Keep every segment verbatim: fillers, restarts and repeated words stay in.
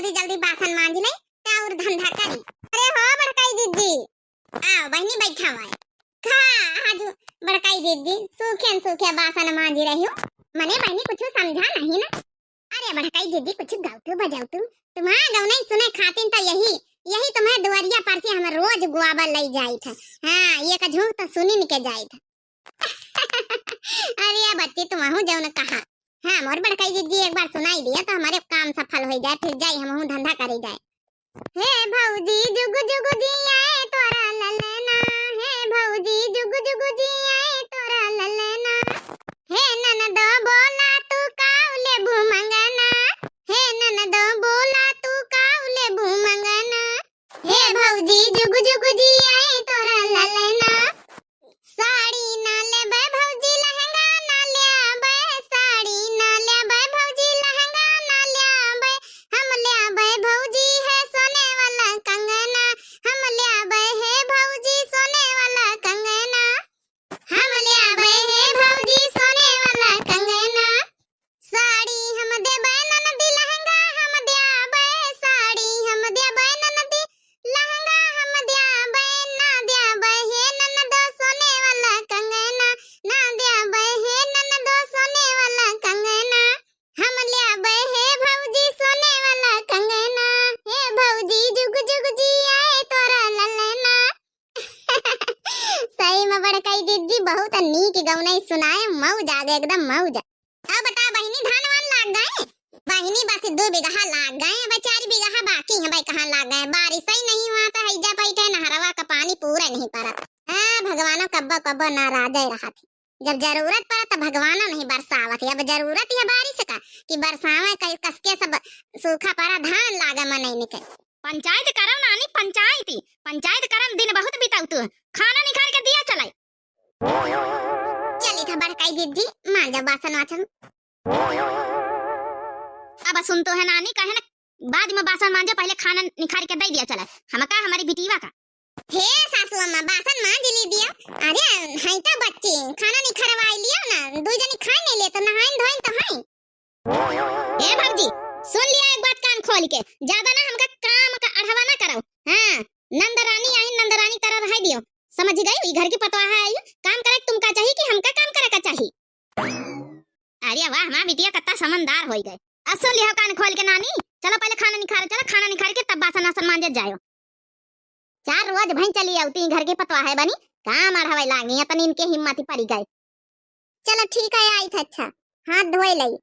जल्दी जल्दी बासन मांज ले, त अउर धंधा करी। अरे हो बड़काई जिज्जी, आओ बहिनी बैठा हुआ है। का आज बड़काई जिज्जी सूखे न सूखे बासन मांजी रही हो? मने बहिनी कुछ समझा नहीं ना। अरे बड़काई जिज्जी कुछ गाउतू बजाउतू, तुम्हार गौनई सुने खातिन त यही, यही तुम्हार दुआरिया पर से हम रोज गुआबा लई जाइत है। हाँ, एक झूठ त सुनिन के जाइत है। अरे बच्ची, तुमहू जौन कहा। हाँ, मोर बड़काई जिज्जी, एक बार सुनाई दिया त हमरे काम सफल होइ जाए, फिर जाई हमहू धंधा करी जाए। हे भौजी जुग जुग जिए तोरा ललना, हे भौजी जुग जुग जिए तोरा ललना। हे ननदो बोला तू काउ लेबू मंगना, हे ननदो बोला तू काउ लेबू मंगना। हे भौजी जुग जुग जिए तोरा ललना। साड़ी ना लेबै भौजी, लहंगा ना लेबै, साड़ी ना लेबै भौजी, लहंगा ना लेबै। हम लेबै भौजी है सोने वाला कंगना, हम लेबै हे भौजी सोने वाला कंगना। हम लेबै हे भौजी सोने वाला कंगना। साड़ी हम देबै ननदी, लहंगा हम देबै, साड़ी हम देबै ननदी, लहंगा हम देबै, ना देबै हे ननदो सोने वाला कंगना, ना देबै हे ननदो सोने वाला कंगना। हम लेबै हे भौजी सोने वाला कंगना, हे भौजी जुग जुग जिए तोरा ललना। सही में बड़काई जिज्जी बहुत नीक गौनई सुनाए, मौज आ गए, एकदम मौज। अब बता बहिनी, धान वान लाग गए? बहिनी बस दो बीघा लाग गए, अब चार बीघा बाकी है, भाई कहाँ लाग गए? बारिश ही नहीं हुआ तो हैजा बैठे, नहरवा का पानी पूरा नहीं पड़ा। हाँ, भगवानो कब्बो कब्बो नाराज रहा थी। जब जरूरत पड़ा तब भगवानो नहीं बरसावत है। अब जरूरत है बारिश का कि बरसावे, कई कसके सब सूखा पड़ा, धान लागे मनई निके। पंचायत करम नानी, पंचायत, पंचायत करम, दिन बहुत बिताउतू, खाना निकाल के दिया चलाई। चली था बड़काई दीदी, मांजा बासन वासन। अब सुन तो है नानी, कहे न बाद में बासन मांजो, पहले खाना निकाल के दे दिया चला। हमका, हमारी बिटिया का। हे सासू अम्मा, बासन मांज ली दिया। अरे, हई तो बच्ची, खाना निखरवाई लियो ना, दू जनी खाई नहीं ले तो नहाइन धोइन तो हई। ए भौजी, सुन लिया एक बात कान खोल के, ज्यादा ना हमका काम का अढ़ावा ना करो। हाँ, नंद रानी आई, नंद रानी तरह रह दियो, समझ गई? ई घर की पतवाह आई, काम करे तुमका चाहिए कि हमका काम करे का चाहिए? अरे वाह, हमार बिटिया कत्ता समझदार होई गए। अब सुन लिया कान खोल के नानी, चलो पहले खाना निखारो, चलो खाना निखार के तब बासन वासन मांजत जायो। चार रोज भई चली आवती घर के पतवाह है बनी, काम अढ़ावे लागी, अतनी इनके हिम्मत ही पड़ी गए। चलो ठीक है, आई था, अच्छा, हाथ धोए लई।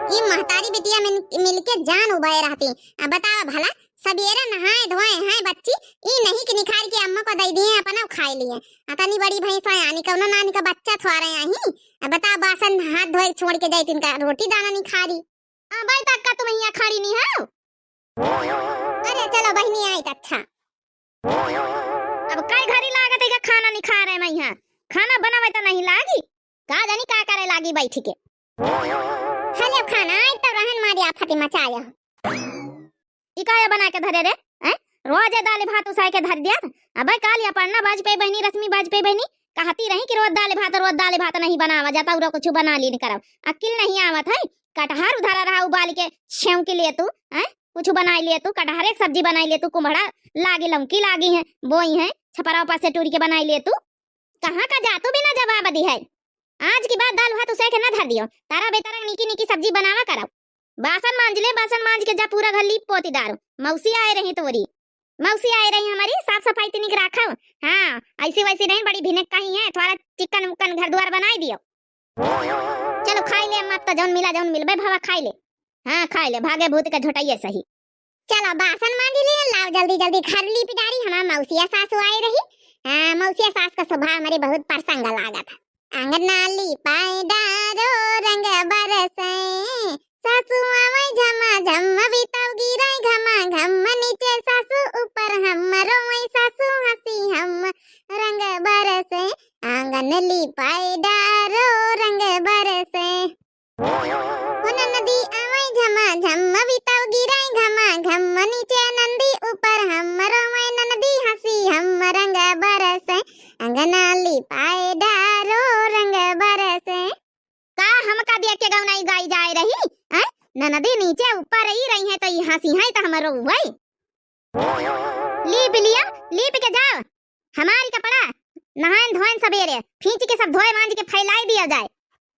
ई महतारी बिटिया मिल, मिलके जान उबाए रहती। अब बतावा भला, सबेरे नहाए धोए हैं बच्ची, ई नहीं कि निखार के अम्मा को दे दिए, अपना खाए लिए। अतनी बड़ी भैंस है, यानी कौनो नानी का बच्चा थोड़े आई। अब बतावा, बासन हाथ धोए छोड़ के जाए, तिनका रोटी दाना निखारी। आ, भाई तक का तुम यहाँ खड़ी नहीं हो? अरे चलो बहिनी, आई त अच्छा। अब कई घड़ी लागत है कि खाना नहीं खा रहे मैं यहाँ। खाना बनावे तो नहीं लागी, का जानी का करे लागी बैठ के। हेलो खाना, आई तो रहन मारी आफत मचाया। ई का ये बना के धरे रे? हैं? रोज ये दाल भात उसाए के धर दिया। अबे काल ये पढ़ना बाजपेयी बहिनी, रश्मि बाजपेयी बहिनी कहती रही कि रोज दाल भात, रोज दाल भात नहीं बनावा जाता, उरो कुछ बना ली करब। अकिल नहीं आवत है। कटहर उधरा रहा उबाल के छेव के लिए तू, हैं? कुछ बनाई लिए तू, कटहर एक सब्जी बनाई लिए तू, कुम्हड़ा लागी, लौकी लागी है, बोई है, छपरा ऊपर से टूर के बनाई लिए तू। कहाँ का जातू बिना जवाब दी है? आज के बाद दाल भात उसे के ना धर दियो, तारा बेतारा निकी निकी सब्जी बनावा करब। बासन मांज ले, बासन मांज के जा पूरा घर लीप पोती डारो। मौसी आए रही तोरी, मौसी आए रही हमारी, साफ सफाई तिनिक राखो। हाँ, ऐसी वैसी नहीं, बड़ी भिनक कहीं है, थोड़ा चिकन उकन घर द्वार बनाई दियो। चलो खाई ले अम्मा, अब तो जौन मिला जौन मिलबे भवा खाई ले। हाँ खाई ले, भागे भूत के झोटाइए सही। चलो बासन मांज लिए, लाओ जल्दी जल्दी घर लीप डारी, हमार मौसिया सासू आए रही। हाँ, मौसिया सास का स्वभाव हमारे बहुत पसंद लागत है। अंगना लिपाए डारो रंग बरसे, सासू आवै झमा झम बिताऊ गिराई घमा घम नीचे सासू ऊपर हम रोवै सासू हंसी हम रंग बरसे। आंगन लिपाए डारो रंग बरसे। हो ननदी आवै झमा झम बिताऊ गिराई घमा घम नीचे नंदी ऊपर हम रोवै ननदी हंसी हम रंग बरसे। अंगना लिपाए डारो रंग बरसे। का हमका देख के गौनाई गाई जाए रही, हैं? ननदी नीचे ऊपर रही रही है तो यहाँ सिहाई तो हमरो हुई। लीप लिया, लीप के जाओ। हमारी कपड़ा नहायन धोयन सबेरे, फींच के सब धोए मांज के फैलाई दिया जाए।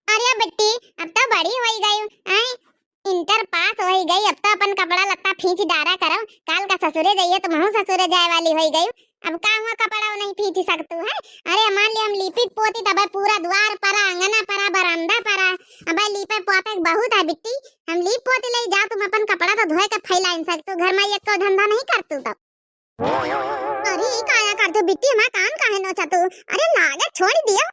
अरे बिट्टी, अब तो बड़ी होई गई, आय, इंटर पास होई गई, अब तो अपन कपड़ा लत्ता फींच डारा करो। काल का ससुरे जाइए, तुमहू ससुरे जाए वाली होई गई, अब का हुआ कपड़ा नहीं फींच सकतू है? अरे मान लिया हम लीपी पोती तबे पूरा द्वार परा, अंगना परा, बरामदा परा, अबे लीपे पोते के बहुत है बिट्टी, हम लीप पोती ले जाओ, तुम अपन कपड़ा तो धोए के फैला इन सकतू, घर में एको धंधा नहीं करतू तब। अरे, ई काया करते बिट्टी, हमार कान काहे नोचतू? अरे, लागे छोड़ दियो।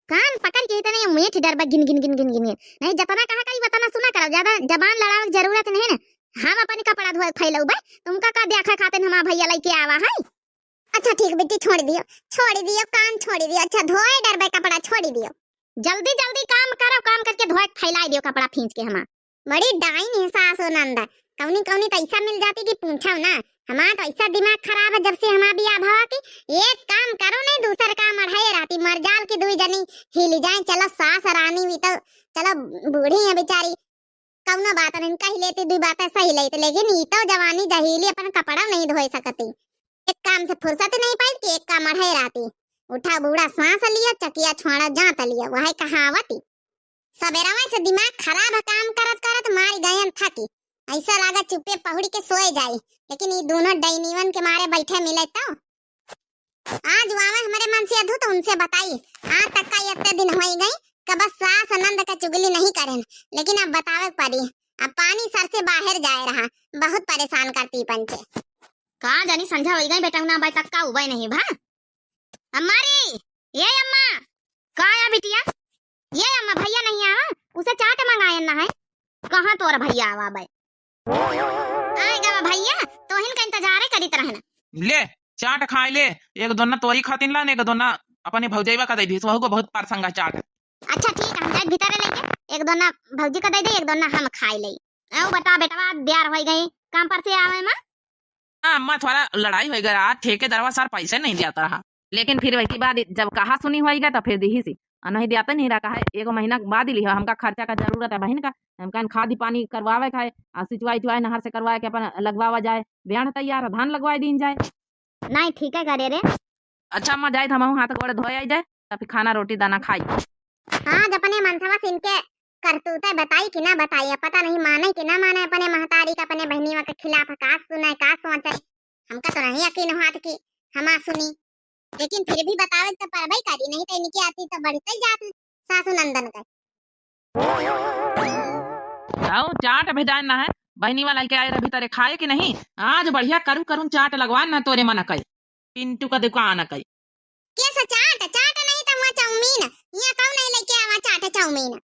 कान पकड़ के इतने मीठ डरबा गिन, गिन, गिन, गिन, गिन, गिन। नहीं, जतना कहा करी, वतना सुना करो। ज्यादा जबान लड़ावे के जरूरत नहीं ना। हम अपनी कपड़ा धोए फैलौबे, तुमका का देखा खातिर हमार भैया लइके आवा है? अच्छा, ठीक बिट्टी, छोड़ दियो, छोड़ दियो, कान छोड़ दियो। अच्छा, धोए डरबे कपड़ा, छोड़ दियो। जल्दी, जल्दी काम करो, काम करके धोए फैला दियो कपड़ा फींच के हमार। बड़ी डाइन है सास और नंदा, कौनी कौनी तो ऐसा मिल जाती कि पूछो ना। हमार तो ऐसा दिमाग खराब है जब से हमार बियाह भवा के। एक काम करो नहीं, दूसर काम अढ़ाए रहती, मर जाल की दुई जनी हिल जाए। चलो सास रानी भी तो, चलो बूढ़ी है बेचारी, कौनो बात नहीं, कही लेती दुई बातें सही लेती, लेकिन ई तो जवानी जहीली अपन कपड़ा नहीं धोए सकती। एक काम से फुर्सत नहीं पाई कि एक काम अढ़ाए रहती। उठा बूढ़ा सांस लिया, चकिया छोड़ा जात लिया, वह कहावती। सबेरवा से दिमाग खराब है, काम करत करत मारी गयन थकी। ऐसा लागा चुप्पे पहुड़ी के सोए जाई, लेकिन ई दोनों डैनिवन के मारे बैठे मिले तो। आज वावे हमारे मन से अधू तो उनसे बताई। आज तक का इतने दिन होई गई, कब सास नंद का चुगली नहीं करेन, लेकिन अब बतावे पड़ी। अब पानी सर से बाहर जाए रहा, बहुत परेशान करती पंचे। का जानी संझा होई गई बेटा, ना बाई तक का उबे नहीं भा। अम्मा रे, ए अम्मा, का या बिटिया? ए अम्मा, भैया नहीं आवा, उसे चाट मंगायन ना है। कहाँ तोर भैया आवा बे? आए गवा भैया, तोहिन का इंतजारे करित रहना। ले, चाट खाए ले, एक दोना तोरी खातिन ला, एक दोना अपने भौजैवा का दे दीस, वहू को बहुत पसंद है चाट। अच्छा ठीक है, हम जाए भीतर लेके, एक दोना भौजी का दे दे, एक दोना हम खाए ले। आओ बता बेटवा, देर होई गई, काम पर से आवे माँ। हाँ, अम्मा, थोड़ा लड़ाई होई गया, ठेकेदारवा सार पैसे नहीं दियात रहा। लेकिन फिर वही बात, जब कहा सुनी होई गया, तो फिर दिहिसी। आ नहीं दियाते नहीं रहा, कहा, एगो महीना बाद ही लिहो, हमका खर्चा का जरूरत है बहिन का, हमका खादी पानी करवावे का है, आ सिंचवाई उचवाई नहर से करवाए के अपन लगवावा जाए, ब्याह तैयार है, धान लगवाए दीन जाए। नहीं, ठीक है करे रे। अच्छा अम्मा, जाइत हमहू हाथ गोड़ धोए आई जाए, तब फिर खाना रोटी दाना खाई। हाँ, जब अपने मनसवा से इनके करतूते बताई कि ना बताई, अब पता नहीं माने कि ना माने अपने महतारी का, अपने बहनिवा के खिलाफ का सुने, का सोचे। हमका तो नहीं यकीन होत कि हमा सुनी, लेकिन फिर भी बतावे तो परबई करी, नहीं तो इनकी आती तो बढ़ते जात सासू नंदन का। आओ, चाट भेजाए ना है, बहनिवा लइके आए रही भीतरे खाए कि नहीं? आज बढ़िया करू करू चाट लगवान ना तोरे मन कई, पिंटू का दुकान कई। के से चाट? चाट नहीं तो हुआ चाउमीन। यहाँ कौन नहीं लेके आवा चाट चाउमीन?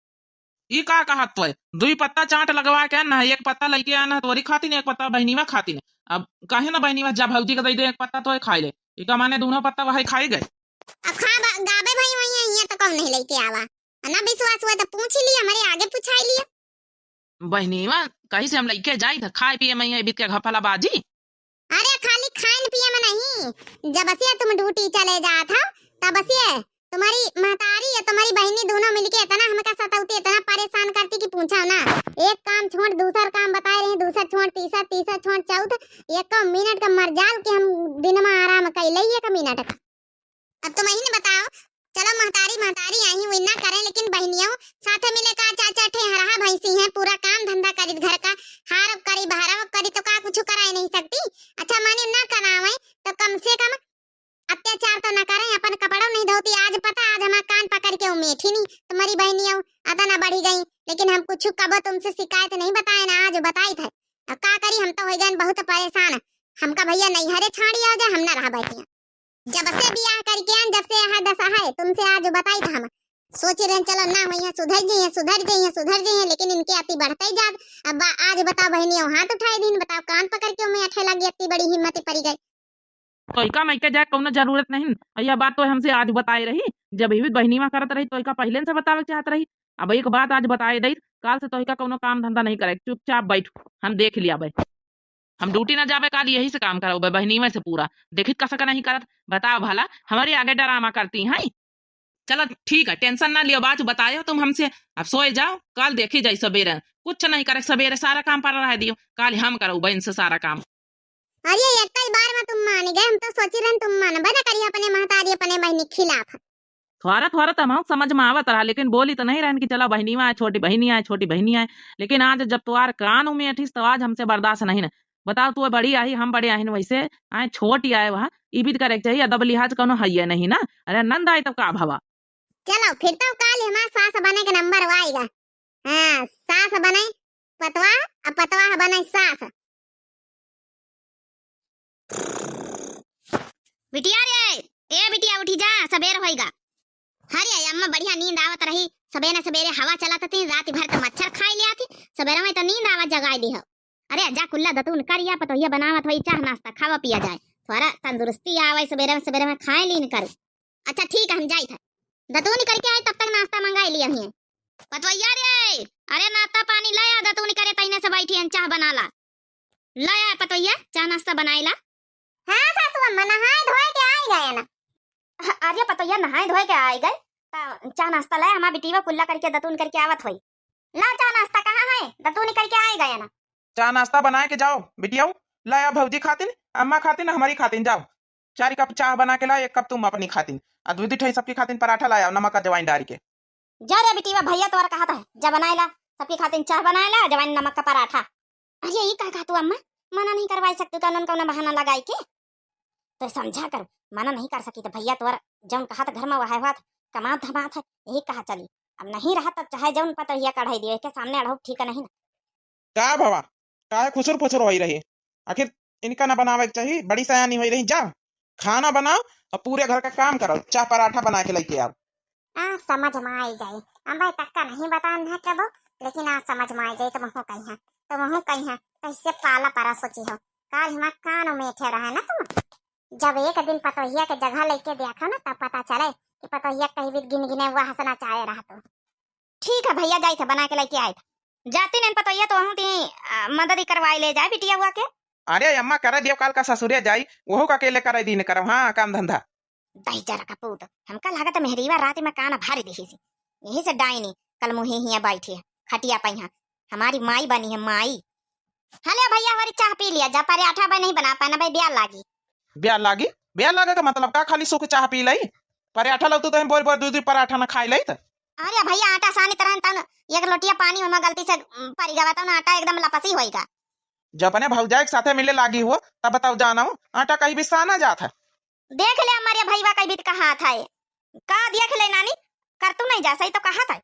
ई का कहत तोय? दुई पत्ता चाट लगवा के आना है, एक पत्ता लइके आना है तोरी खातिन, एक पत्ता बहनिवा खातिन। अब काहे ना बहनिवा जा भौजी के दे दे एक पत्ता तोय खाए ले। ई का माने दोनों पत्ता वही खाए गए। अब खा बा-, गाबे भाई वही है, यहाँ तो कौन नहीं लेके आवा। ना विश्वास हुआ तो पूछ लिया, हमारे आगे पूछाई लिया। बहनिवा, कहीं से हम लइके जाई था, खाए पिए में ये बीत के घपला बाजी। अरे, खाली खाइन पिए में नहीं, जब से तुम ड्यूटी चले जात हो, तब से तुम्हारी महतारी या तुम्हारी बहनी दोनों मिलके इतना हमका सतावती, इतना परेशान करती कि पूछो ना। एक काम छोड़, दूसर काम बताए रही, दूसर छोड़, तीसर, तीसर छोड़, चौथ, एक मिनट का मरजाल के हम दिन में आराम कैले एक मिनट का। अब तुम ही ने बताओ, चलो महतारी महतारी आई हुई ना करें, लेकिन बहनियों साथे मिले का चाचा ठेहरहा भैंसी हैं, पूरा काम धंधा करी, घर का हारब करी, बहरब करी, तो का कुछ कराए नहीं सकती? अच्छा माने ना करावे तो कम से कम अत्याचार तो ना करें, अपन कपड़ा नहीं धोती। आज पता, आज हमार कान पकड़ के उमेठी नहीं तुम्हारी बहनियों अतना बढ़ी गई, लेकिन हम कुछ कबो तुमसे शिकायत नहीं बताए ना, आज बताई थे। अब का करी, हम तो हो गए बहुत परेशान, हमका भैया नैहरे छाड़ी आ जाए, हम ना रह बैठिया। जब से बियाह करके आन, जब से यह दशा है, तुमसे आज बताई था हम। सोच रहे हैं, चलो ना हो, यहाँ सुधर जाइए, सुधर जाइए, सुधर जाइए, लेकिन इनके अति बढ़ते जात। अब बा-, आज बताओ बहनी, हाथ उठाए दिन, बताओ कान पकड़ के मैं अठे लगी, अति बड़ी हिम्मत पड़ी गई। तो इका मैं के जाए कौनो जरूरत नहीं, यह बात तो हमसे आज बताए रही, जब ही बहनी वहाँ करत रही तो इका पहले से बतावे के चाहत रही। अब एक बात आज बताए दई, काल से तो इका कौनो काम धंधा नहीं करे, चुपचाप बैठ, हम देख लिया भाई। हम ड्यूटी ना जाबे काल, यही से काम कराओ बे बहनीवा से पूरा। देखित कसा का नहीं करत, बताओ भला, हमारे आगे डरामा करती हैं। चलो ठीक है, टेंशन ना लियो, बात बताए हो तुम हमसे, अब सोए जाओ, काल देखी जाई सबेरे। कुछ नहीं करे, सबेरे सारा काम पर रह दियो, काल हम करउबे इनसे सारा काम। अरे, एक ही बार में तुम मान गए, हम तो सोची रहन तुम मानबे न करिए अपने महतारी, अपने बहिनी के खिलाफ। थोड़ा थोड़ा तो हम समझ में आवत रहा, लेकिन बोली तो नहीं रहन कि चला बहिनी आए, छोटी बहिनी आए, छोटी बहिनी आए। लेकिन आज जब तोहार कान में अठिस, तो आज हमसे बर्दाश्त नहीं न। बताओ, तू बड़ी आई, हम बड़े आहिन, वैसे आए छोटी आए, वहाँ इबित करे के चाहिए, अदब लिहाज कौनो हइये नहीं ना। अरे नंद आई तब का भवा। चलो, फिर तो काल हमार सास बने के नंबर आएगा। हाँ, सास बने पतवा, अब पतवा बने सास। बिटिया रे, ए बिटिया, उठी जा, सबेर होइगा। अरे अम्मा, बढ़िया नींद आवत रही, सबेरे सबेरे हवा चलत थी, रात भर तो मच्छर खाई लिया थी, सबेरे में तो नींद आवत जगाई दी हो। अरे जा, कुल्ला दतून करिया, पतोहिया बनावत होई चाह नाश्ता, खावा पिया जाए, थोड़ा तंदुरुस्ती आवे, सबेरे में, सबेरे में खाए लीन करू। अच्छा ठीक है, हम जाइत है, दतून करके आए, तब तक नाश्ता मंगाई लिया ही। पतोहिया रे, अरे नाश्ता पानी लाया, दतून करे तैने से बैठी हन, चाह बना ला। लाया पतोहिया, चाह नाश्ता बनाए ला। हाँ सासू अम्मा, नहाए धोए के आई गए ना। अरे पतोहिया, नहाए धोए के आई गए, त चाह नाश्ता लाया, हमार बिटिया कुल्ला करके दतून करके आवत होई। ला चाह नाश्ता कहाँ है, दतून करके आई गए ना। चाह नाश्ता बनाए के जाओ बिटियाऊ, लाया भौजी खातिन, अम्मा खातिन, हमारी खातिन, जाओ। चार कप चाह बना के ला, एक कप तुम अपनी खातिन, आ दू दू ठई सबकी खातिन पराठा लाया, नमक अजवाइन डाल के। जा रे बिटिया, भैया तोर कहत है, जा बनाए ला, सबकी खातिन चाह बनाए ला, अजवाइन नमक का पराठा। अरे ई का कहतू अम्मा, मना नहीं करवाई सकतू कौनो न कौनो बहाना लगाई के? तो समझा कर, मना नहीं कर सकी तो भैया तोर जौन कहत घर में वह हुआ कमात धमात है, यही कहा चली। अब नहीं रहा तब चाहे जौन पतोहिया कढ़ाई दियो, के सामने अढ़ऊ ठीक नहीं ना। का भवा, काहे खुसुर फुसुर होई रही? आखिर इनका ना बनावे के चाही, बड़ी सयानी होई रही। जा, खाना बनाओ और पूरे घर का काम करो, चाह पराठा बना के लेके आओ। आ, समझ में आई जाई। अम्बे तक का नहीं बतान है कबो, लेकिन आज समझ में आई जाई, तुमहू कही है, तुमहू कही है, कैसे पाला परा सोची हो। काल हमार कान में मीठे रहे ना तुम, जब एक दिन पतोहिया के जगह लेके देखो ना, तब पता चले कि पतोहिया कहीं भी गिन गिने हुआ हंसना चाहे रहा तो। ठीक है भैया, जाइत है, बना के लेके आइत है। जाती नहीं पतोहिया तो वहूँ ती, आ, मदद ही करवाई ले जाए बिटिया हुआ के। अरे अम्मा, करे दियो, काल का ससुरे जाई, वहू का अकेले करे दीन करब, हाँ, काम धंधा। दहिजर का पूत, हमका लागत मेहरीवा रात में कान भारी दिही सी, यही से डाइनी कल मुहे हिया बैठी है, खटिया पे यहाँ, हमारी माई बनी है, माई। हले भैया, हमारी चाह पी लिया जा, पराठा भाई नहीं बना पाना भाई, ब्याह लागी। ब्याह लागी? ब्याह लागे का मतलब का? खाली सूख चाह पी लई? पराठा लौतू तो हम बोर बोर दू दू पराठा ना खाई लई त। अरे भैया, आटा सानी तरह तन एक लोटिया पानी में गलती से, उम, परी गवा, तन आटा एकदम लपसी होइगा। जब अपने भौजाई के साथे मिले लागी हो, तब बताओ जानो, आटा कहीं भी साना जात है। देख ले हमारे भईवा कहीं भी कहा था ये। का देख ले नानी, कर तू नहीं जा, सही तो कहा था।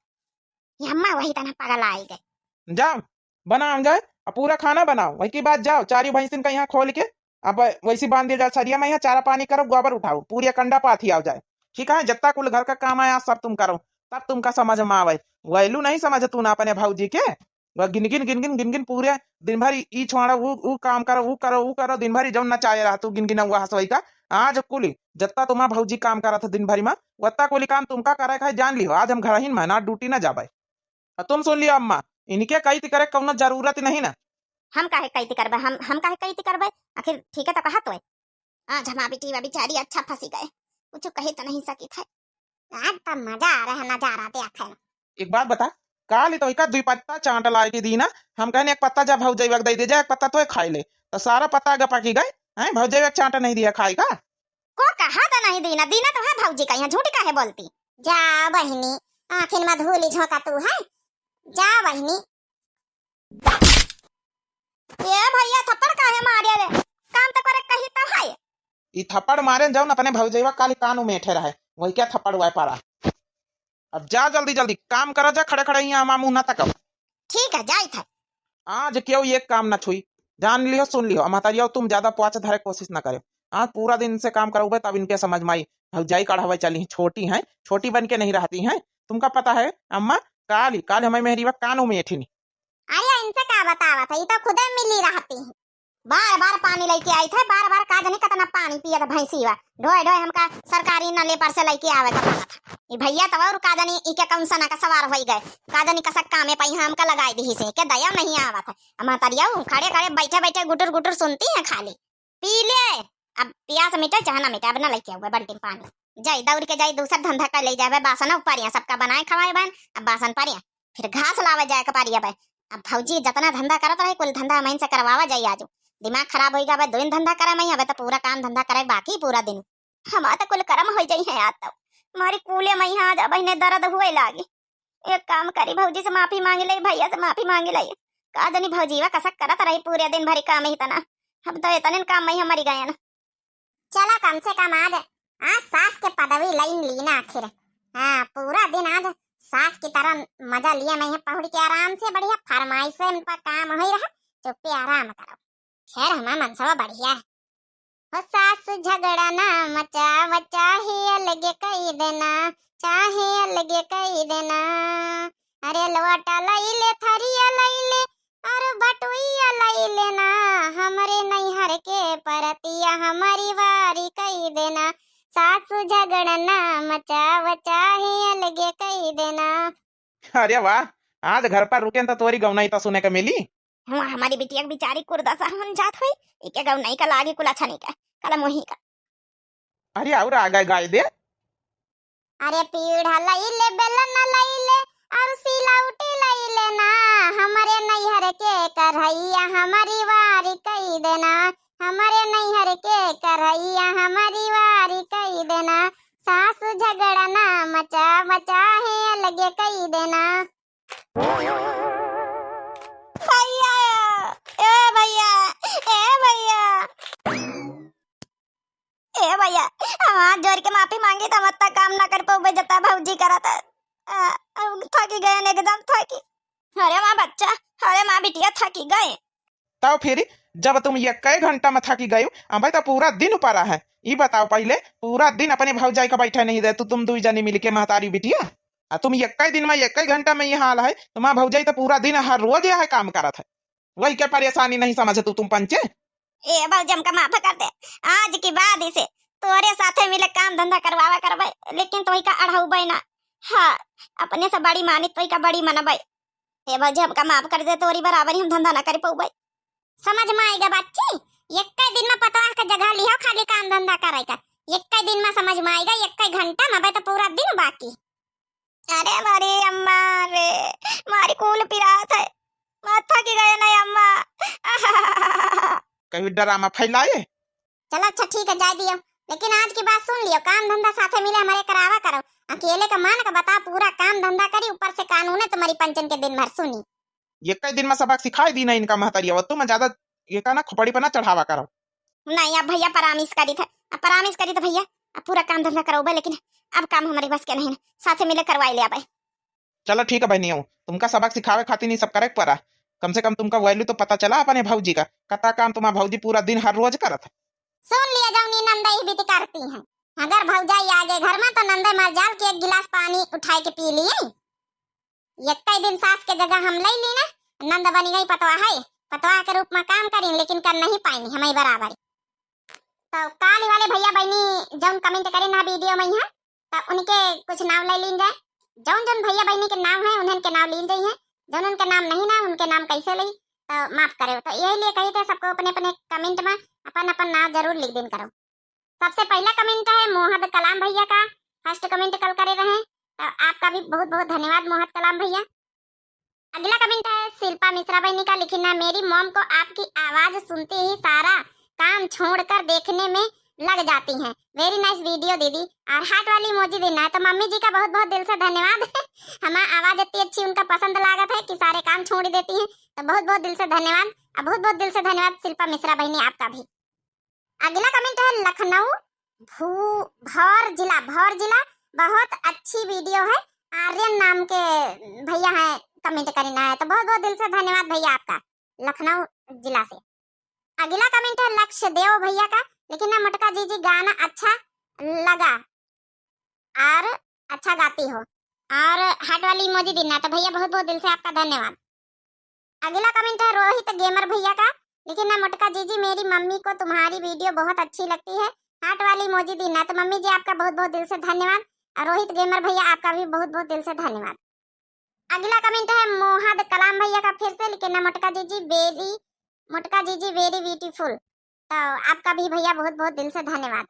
ये अम्मा वही तना पागल आई गए। जाओ, बनाओ जाए, अब पूरा खाना बनाओ, वही की बात जाओ, चारी भैंसिन का यहाँ खोल के, अब वैसी बांध दिया जाए सरिया में, यहाँ चारा पानी करो, गोबर उठाओ, पूरी कंडा पाथी आओ जाए, ठीक है? जत्ता कुल घर का काम आया, सब तुम करो, तब तुमका समझ में आवे। वैलू नहीं समझ तू ना अपने भौजी के, वह गिन गिन, गिन गिन, गिन गिन, पूरे दिन भर ई, ई छोड़ा, ऊ, ऊ काम करो, ऊ करो, ऊ करो, दिन भर ई जौन नचाए रहा तू, गिन गिन हुआ हंसोई का। आज कुली, जत्ता तुम्हार भौजी काम करत है दिन भरी में, वत्ता कुली काम तुमका करे खाए, जान लिहो, आज हम घर ही में ना, ड्यूटी ना जाबे। आ तुम सुन लियो अम्मा, इनके कैती करे कौनो जरूरत नहीं ना। हम काहे कैती करबे? हम, हम काहे कैती करबे? आखिर ठीक है तो कहा तो है। आज हमार बिटिया बेचारी अच्छा फंसी गए, कुछ कहे तो नहीं सकी थे। आज तो मजा आ रहा है नजारा देखे। एक बात बता, काल तो इका दुई पत्ता चांट लाए के दीना, हम कहने एक पत्ता जा भौजैया के दे दे जा, एक पत्ता तो खाई ले, तो सारा पत्ता आगे पकी गए हैं, भौजैया के चांट नहीं दिया खाए का? को कहा तो नहीं दीना, दीना तो है भौजी का, यहाँ झूठ काहे बोलती? जा बहिनी, आँखिन में धूली झोंका तू है, जा बहिनी। ए भैया, थप्पड़ काहे मारे रे? काम तो करे कही तो है। ई थप्पड़ मारे जौन अपने भौजैया काली कान उमेठे रहे, वही क्या थप्पड़ हुआ पारा। अब जा जल्दी जल्दी काम करा जा, खड़े खड़े यहाँ हमार मुँह ना तकाओ। ठीक है, जाइत है। आज केहू एक काम ना छुई, जान लियो, सुन लियो, महतारिया तुम ज्यादा पुआच धरे कोशिश ना करे। आज पूरा दिन से काम करउबे तब इनके समझ में आई। भौजाई कढ़ावे चली हैं, छोटी हैं, छोटी बन के नहीं रहती हैं। तुमका पता है अम्मा, काली, काली हमारी मेहरीवा कान उमेठिनी। अरे इनसे का बतावत है, ई तो खुदे मिली रहती हैं। बार बार पानी लेके आई थे, बार बार का जानी कितना पानी पियत भैंसी बा। ढोए ढोए हमका सरकारी नले पर से लेके आवे का पड़त है। ई भैया तो और का जानी ई के कौन सना का सवार होई गए, का जानी कसक कामे पे यहाँ हमका लगाई दी से, के दया नहीं आवत है। अब महतरिया ऊ खड़े खड़े बैठे बैठे गुटुर गुटुर सुनती है खाली। पी ले, अब पियास मिटे चाहे ना मिटे, अब ना लेके आवे बाल्टी में पानी। जाई दौड़ के जाई दूसर धंधा कर ले जावे, बासन ऊपर यहाँ सबका बनाए खवाए बन, अब बासन पर यहाँ फिर घास लावे जाए के पारी अब। अब भौजी जतना धंधा करत रहे, कुल धंधा मइन से करवावा जाई आजू। दिमाग खराब होई गा, अबे दिन धंधा करे मइन, अबे तो पूरा काम धंधा करे बाकी पूरा दिन। हमार तो कुल करम होई जाई है आज तो। हमारी कूले मइन आज अब इन्हें दर्द हुए लागी। एक काम करी, भौजी से माफी मांग ले, भैया से माफी मांग ले। का जानी भौजीवा कसक करत रही पूरे दिन भरी काम ही तना। हम तो इतने काम मइन मरी गए ना। चला, कम से कम आज, आज सास के पदवी लइन ली ना आखिर। हाँ, पूरा दिन आज सास की तरह मजा लिए मइन पहुड़ के आराम से बढ़िया फरमाइश से उनका काम होई रहा, चुप्पे आराम करो। खैर, हमार मनसवा बढ़िया है। हो सास झगड़ा ना मचावा, चाहे अलगे कई देना, चाहे अलगे कई देना। अरे लोटा लई ले, थरिया लई ले, और बटुइया लई लेना, हमरे नैहर के परतिया हमारी वारी कई देना। सासू झगड़ा ना मचावा, चाहे अलगे कई देना। अरे वाह, आज घर पर रुकेन तो तोरी गौनाई तो सुने के मिली। हुआ हमारी बिटिया के बिचारी कुर्दा सा हम जात होई, इके गौनाई का लागी कुल अच्छा नहीं का, कलम वही का। अरे और आगे गाय दे। अरे पीढ़ा लई ले, बेलन लई ले, और सिलौटी लई ले ना, हमरे नैहर के कढ़ैया हमारी वारी कई देना, हमरे नैहर के कढ़ैया हमारी वारी कई देना। सासू झगड़ा ना मचावा, चाहे अलगे कई देना। भैया, ए भैया, ए भैया, ए भैया, हम हाथ जोड़ के माफी मांगी, तो हम अत्ता काम ना कर पउबे, जत्ता भौजी करत है। आ, हम थकी गए, एकदम थकी। अरे माँ बच्चा, अरे माँ बिटिया, थकी गए। तब फिर जब तुम एक्के घंटा में थकी गई, अबे तो पूरा दिन ऊपर है। ई बताओ पहले, पूरा दिन अपने भौजाई का बैठे नहीं दे तू, तुम दुई जनी मिलके महतारी बिटिया। आ तुम एक्के दिन में, एक्के घंटा में ये हाल है, तुम्हार भौजाई तो पूरा दिन हर रोज यह काम करत है, वही के परेशानी नहीं समझ तू तुम पंचे। ए भौजी, हमका माफ कर दे, आज के बाद इसे तोरे साथे मिले काम धंधा करवावा करबे, लेकिन तोही का अढ़ौबे ना। हाँ, अपने से बड़ी मानी तोही का बड़ी मनबे। ए भौजी, हमका माफ कर दे, तोरी बराबरी हम धंधा ना कर पउबे। समझ में आइगा बच्ची, एक्के दिन में पतवाह का जगह लिहो खाली काम धंधा करे का। एक्के दिन में समझ में आइगा, एक्के घंटा में, अबे तो पूरा दिन बाकी। अरे मारी अम्मा रे, मारी कूल पिरात है, माथा की गए नहीं अम्मा। कभी ड्रामा फैलाए। चलो अच्छा ठीक है, जाए दियो, लेकिन आज की बात सुन लियो, काम धंधा साथे मिले हमारे करावा करो, अकेले का मान का बता, पूरा काम धंधा करी, ऊपर से कानून है तुम्हारी पंचन के दिन भर सुनी। एक्के दिन में सबक सिखाई दी ना इनका महतारी, अब तुम ज्यादा ये का ना खोपड़ी पर ना चढ़ावा करो। नहीं, अब भैया प्रॉमिस करी थे, अब प्रॉमिस करी थे भैया, अब पूरा काम धंधा करउबे, लेकिन अब काम हमारे बस के नहीं ना, साथे मिले करवाई ले आबे। चलो ठीक है बहनियों, तुमका सबक सिखावे खातिर ई सब करे के पड़ा। कम से कम तुमका value तो पता चला अपने भौजी का। कता काम तुम्हार भौजी पूरा दिन हर रोज करत है। सुन लिया जौनी नंदई बीती करती हैं। अगर भौजाई आगे घर में तो नंदई मर जाल के एक गिलास पानी उठाए के पी लिए। एक्के दिन सास के जगह हम ले ली ना, नंद बनी गई पतवा है, पतवा के रूप में काम करी लेकिन कर नहीं पाई हमें बराबर। तो काली वाले भैया बहनी जौन comment करे ना video में यहाँ, तो उनके कुछ नाम ले लीन जाए। जौन जौन भैया बहनी के नाम है उन्हन के नाम लीन जाइए, जौन उनके नाम नहीं ना उनके नाम कैसे ली, तो माफ करे। तो यही लिए कही थे सबको अपने अपने comment में अपन अपन नाम जरूर लिख दिन करो। सबसे पहला comment है मोहद कलाम भैया का, first comment कल करे रहे, तो आपका भी बहुत बहुत धन्यवाद मोहद कलाम भैया। अगला comment है शिल्पा मिश्रा बहनी का, लिखी ना, मेरी mom को आपकी आवाज सुनते ही सारा काम छोड़कर देखने में लग जाती हैं। Very nice video दीदी। और heart वाली emoji देना है, तो मम्मी जी का बहुत बहुत दिल से धन्यवाद। हमार आवाज इतनी अच्छी उनका पसंद लागत है कि सारे काम छोड़ देती हैं, तो बहुत बहुत दिल से धन्यवाद। और बहुत बहुत दिल से धन्यवाद शिल्पा मिश्रा बहनी आपका भी। अगला comment है लखनऊ भू-, भौर जिला, भौर जिला, बहुत अच्छी video है। आर्यन नाम के भैया हैं, comment करना है, तो बहुत बहुत दिल से धन्यवाद भैया आपका, लखनऊ जिला से। अगला comment है लक्ष्य देव भैया का, लेकिन ना मोटका जीजी गाना अच्छा लगा और अच्छा गाती हो, और heart वाली emoji देना, तो भैया बहुत बहुत दिल से आपका धन्यवाद। अगला comment है रोहित gamer भैया का, लेकिन ना मोटका जीजी मेरी मम्मी को तुम्हारी video बहुत अच्छी लगती है, heart वाली emoji देना, तो मम्मी जी आपका बहुत बहुत दिल से धन्यवाद। और रोहित gamer भैया आपका भी बहुत बहुत दिल से धन्यवाद। अगला comment है मोहद कलाम भैया का फिर से, लेकिन ना मोटका जीजी very, मोटका जीजी very beautiful, तो आपका भी भैया बहुत बहुत दिल से धन्यवाद।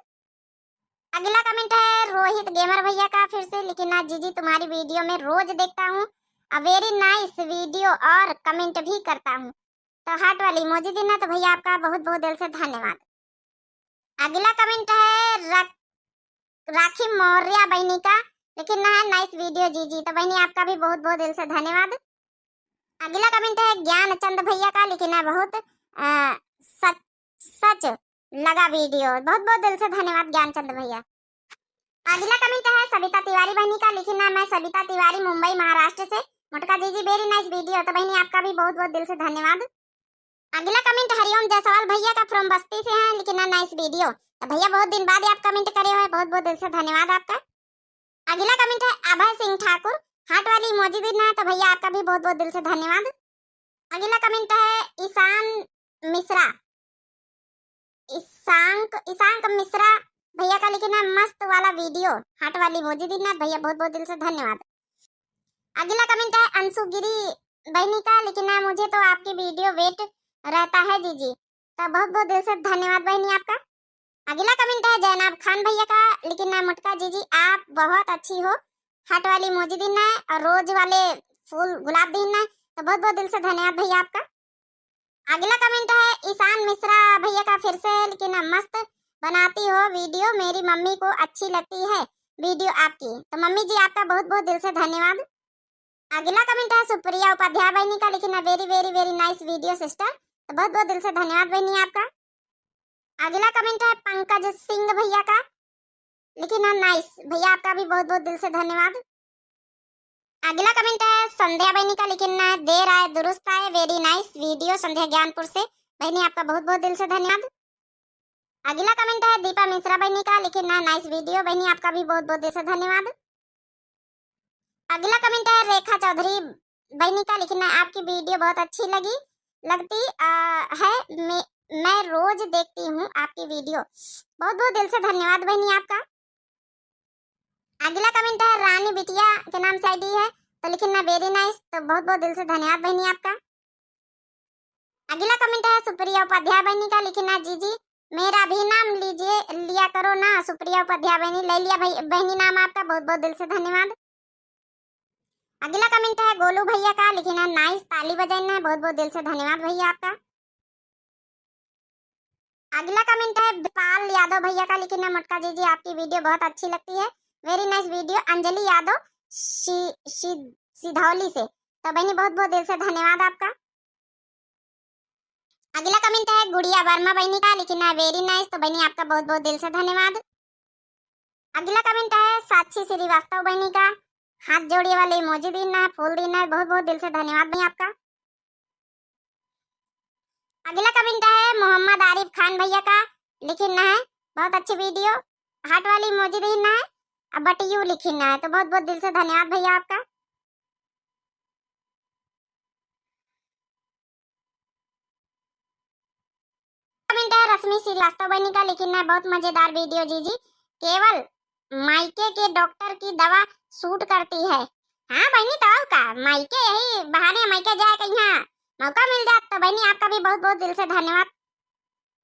अगला comment है रोहित gamer भैया का फिर से, लिखी ना जीजी तुम्हारी video में रोज देखता हूँ a very nice video और comment भी करता हूँ। तो heart वाली emoji दीना, तो भैया आपका बहुत बहुत दिल से धन्यवाद। अगला comment है रा-, राखी मौर्या बहिनी का, लिखिन है nice video जीजी। तो बहिनी आपका भी बहुत बहुत दिल से धन्यवाद। अगला comment है ज्ञान चंद भैया का, लिखिन है बहुत, अ, सच, सच लगा video। बहुत बहुत दिल से धन्यवाद ज्ञान चंद भैया। अगला comment है सविता तिवारी बहिनी का, लिखिन है मैं सविता तिवारी मुंबई महाराष्ट्र से। मोटका जीजी very nice video। तो बहिनी आपका भी बहुत बहुत दिल से धन्यवाद। अगला comment हरिओम जायसवाल भैया का, from बस्ती से हैं, लिखिन है nice video। तो भैया बहुत दिन बाद आप comment करे हो, बहुत बहुत दिल से धन्यवाद आपका। अगला comment है अभय सिंह ठाकुर, heart वाली emoji दीना, तो भैया आपका भी बहुत बहुत दिल से धन्यवाद। अगला comment है ईशान मिश्रा, ईशांक, ईशांक मिश्रा भैया का, लिखिन है मस्त वाला video, heart वाली emoji दीना, भैया बहुत बहुत दिल से धन्यवाद। अगला comment है अंशु गिरी बहिनी का, लिखिन है मुझे तो आपकी video wait रहता है जीजी। तो बहुत बहुत दिल से धन्यवाद बहिनी आपका। अगला comment है जैनाब खान भैया का, लिखिन है मोटका जीजी आप बहुत अच्छी हो, heart वाली emoji दीना है और rose वाले फूल गुलाब दीना है। तो बहुत बहुत दिल से धन्यवाद भैया आपका। अगला comment है ईशान मिश्रा भैया का फिर से, लिखिन है मस्त बनाती हो video, मेरी मम्मी को अच्छी लगती है video आपकी। तो मम्मी जी आपका बहुत बहुत दिल से धन्यवाद। अगला comment है सुप्रिया उपाध्याय बहिनी का, लिखिन है very very very nice video sister। तो बहुत बहुत दिल से धन्यवाद बहिनी आपका। अगला comment है पंकज सिंह भैया का, लिखिन है nice, भैया आपका भी बहुत बहुत दिल से धन्यवाद। अगला comment है संध्या बहिनी का, लिखिन है देर आए दुरुस्त आए, very nice video संध्या ज्ञानपुर से, बहिनी आपका बहुत बहुत दिल से धन्यवाद। अगला comment है दीपा मिश्रा बहिनी का, लिखिन है nice video, बहिनी आपका भी बहुत बहुत दिल से धन्यवाद। अगला comment है रेखा चौधरी बहिनी का, लिखिन है आपकी video बहुत अच्छी लगी, लगती, आ, है, मैं, मैं रोज देखती हूँ आपकी video। बहुत बहुत दिल से धन्यवाद बहिनी आपका। अगला comment है रानी बिटिया के नाम से ID है, तो लिखिन है very nice, तो बहुत बहुत दिल से धन्यवाद बहिनी आपका। अगला comment है सुप्रिया उपाध्याय बहिनी का, लिखिन है जीजी मेरा भी नाम लीजिए, लिया करो ना सुप्रिया उपाध्याय बहिनी, ले लिया भाई बहिनी नाम आपका, बहुत बहुत दिल से धन्यवाद। अगला comment है गोलू भैया का, लिखिन है nice, ताली बजाना है, बहुत बहुत दिल से धन्यवाद भैया आपका। अगला comment है पाल यादव भैया का, लिखिन है मोटका जीजी आपकी video बहुत अच्छी लगती है, very nice video, अंजलि यादव सि-, सि-, सिधौली से। तो बहिनी बहुत बहुत दिल से धन्यवाद आपका। अगला comment है गुड़िया वर्मा बहिनी का, लिखिन है very nice, तो बहिनी आपका बहुत बहुत दिल से धन्यवाद। अगला comment है साक्षी श्रीवास्तव बहिनी का, हाथ जोड़े वाले emoji दीना है, फूल दीना है, बहुत बहुत दिल से धन्यवाद बहिनी आपका। अगला comment है मोहम्मद आरिफ खान भैया का, लिखिन है बहुत अच्छी video, heart वाली emoji दीना है, अब but you लिखिन है, तो बहुत बहुत दिल से धन्यवाद भैया आपका। Comment है रश्मि श्रीवास्तव बहिनी का, लिखिन है बहुत मजेदार video जीजी, केवल मायके के डॉक्टर की दवा सूट करती है। हाँ बहिनी, तो और का, मायके यही बहाने मायके जाए कहीं मौका मिल जात। तो बहिनी आपका भी बहुत बहुत दिल से धन्यवाद।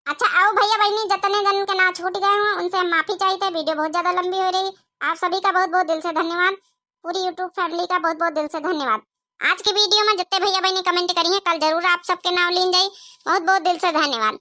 अच्छा, आओ भैया बहिनी, जितने जन के नाम छूट गए हों उनसे हम माफी चाहित है, video बहुत ज्यादा लंबी हो रही। आप सभी का बहुत बहुत दिल से धन्यवाद, पूरी YouTube family का बहुत बहुत दिल से धन्यवाद। आज की video में जितने भैया बहिनी comment करी हैं, कल जरूर आप सबके नाम लीन जाई। बहुत बहुत दिल से धन्यवाद।